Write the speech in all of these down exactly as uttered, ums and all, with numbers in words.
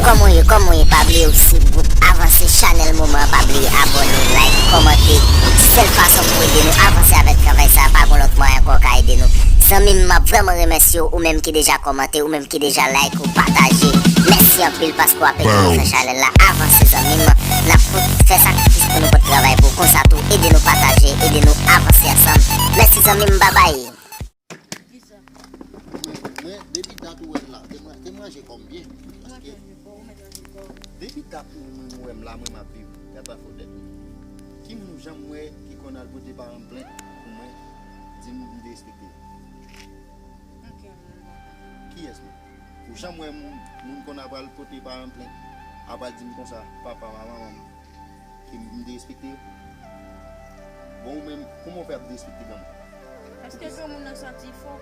Kòman w ye, kòman w ye, pa bliye w swiv gwoup Avanse Chanèl Moman an, pa bliye abòne, like, kòmante. Sèl fason pou w ede nou avanse avèk travay sa a, pa gon lòt mwayen ankò w ka ede nou. Zanmi m, m ap vrèman remèsye w, ou menm ki deja kòmante, ou menm ki deja like, ou pataje. Mèsi anpil paske w ap ede nou fè chanèl la avanse, zanmi m. N ap pot-, fè sakrifis pou nou pot travay pou w. Konsa tou, ede nou pataje, ede nou avanse ansanm. Mèsi, zanmi m, babay. Mwen, mwen, depi dat ou wè m la, te mwen, te manje kò m byen. Paske depi dat ou mwen, ou wè m la, mwen m ap viv. Gad pa fòt tèt ou. Ki moun ou janm wè ki konn al pote paran m plent pou mwen, di m m derespekte yo? Kiyès menm? Ou janm wè moun, moun konn ap al pote paran m plent, ap al di m konsa, papa m a manman m, ke m derespekte yo? Bon, ou menm, kòman w fè ap derespekte granmoun? Paske granmoun nan santi fò.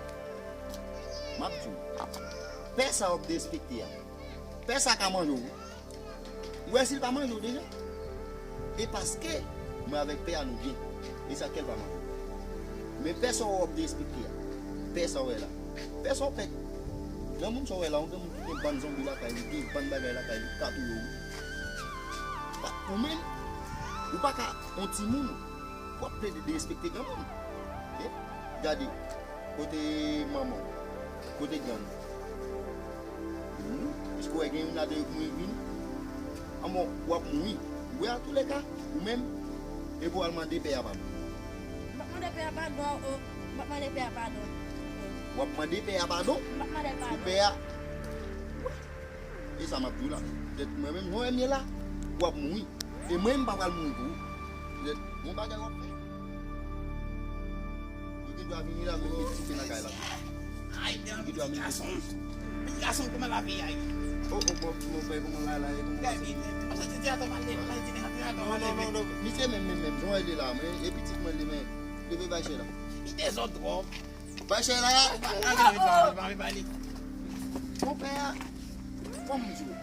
M ap di w, pè sa w ap derespekte a, pè sa ka manje w wi. Ou wè si l pa manje w deja? E paske mwen avèk pè a nou byen, e sa k fè l pa manje w. Men pè sa w ap derespekte a, pè sa w wè la, pè sa w pè, granmoun sa w wè la, yon granmoun ki gen bann zonbi lakay li, gen bann bagay lakay li, ka touye w wi. Pa, ou menm, ou pa ka, yon timoun, w ap plede derespekte granmoun. Ok? Gade, kote manman w? Kote grann ou? Hmm? Èske w wè gen youn ladan yo k mouri vini? Anben, w ap mouri. Ou wè, antouleka, ou menm, epi w al mande pè a padon. M p ap mande pè a padon, o. M p ap mande pè a padon. W ap mande pè a padon? M p ap mande l padon. Pou pè a. E sa m ap di w la. Petèt mwen menm, jan w wè m ye la, w ap mouri. E mwen, m pa pral mouri pou ou. Petèt, gon bagay w ap fè. Yo gen dwa vini la, menm met dife nan kay la tou. Ay, men, yo gen dwa menm met dife. Pitit gason, kòman lavi a ye? O, o, bon, mon frè, kòman bagay la ye? Kòman pase? Misye menm, menm, menm, jan w wè l ye la, men, e pitit mwen li, men, leve bay chè la. Li dezòd twòp. Bay chè la. Ou pa, pa, pa, pa, pa, pa li. Bon, pè a, kòman m di w?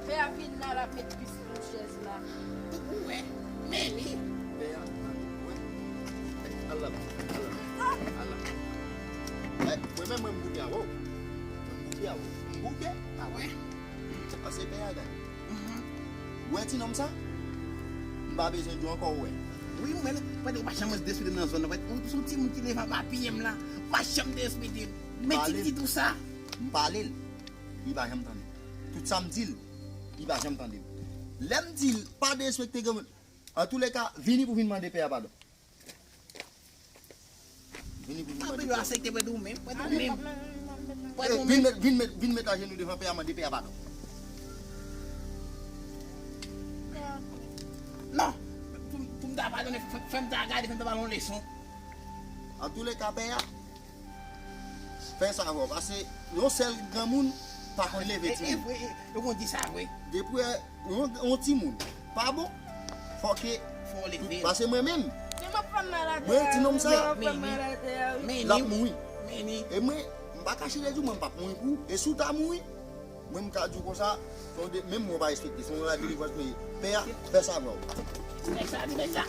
Pè a vin la, l ap met pis sou chèz la. Ou wè, men li. Pè a, wè. Al la, al la, al la. Eh, mwen menm, mwen m bouke avè w. Mwen m bouke avè w. M bouke. A wè. Pase pè a gade. Mhm. Ou wè ti nonm sa? M pa bezwen di w ankò, ou wè. Wi, mwen, pwèt ou pa janm derespekte m nan zòn nan, pwèt ou se yon timoun ki leve anba pye m la, ou pa janm derespekte m. Men ti pitit ou sa. M pale l, li pa janm tande m. Tout sa m di l, li pa janm tande m. Lè m di l pa derespekte granmoun, antouleka, vini pou vin mande pè a padon. Vini pou vin mande pè a. Anpil yo aksepte pwèt ou menm, pwèt ou menm. Pwèt ou menm. Vin met, vin met, vin met ajenou devan pè a, mande pè a padon. Non, pou, pou m ta padone, fè, fè m ta gade, fè m ta ba l yon leson. Antouleka, pè a, fè sa avè w, paske yon sèl granmoun pa konn leve timoun. E, e, e, e, yo konn di sa vre. Depi yon, yon timoun pa bon, fòk ke, fò w leve l. Paske mwen menm, mwen ti nonm sa, l ap mouri. E mwen, m pa kache lè di w, mwen m p ap mouri pou ou. E si w ta mouri, mwen m ka di w konsa, se yon de, menm mwen w pa respekte, se yon la delivrans mwen ye. Pè a, fè sa avè w. Fè sa, fè sa.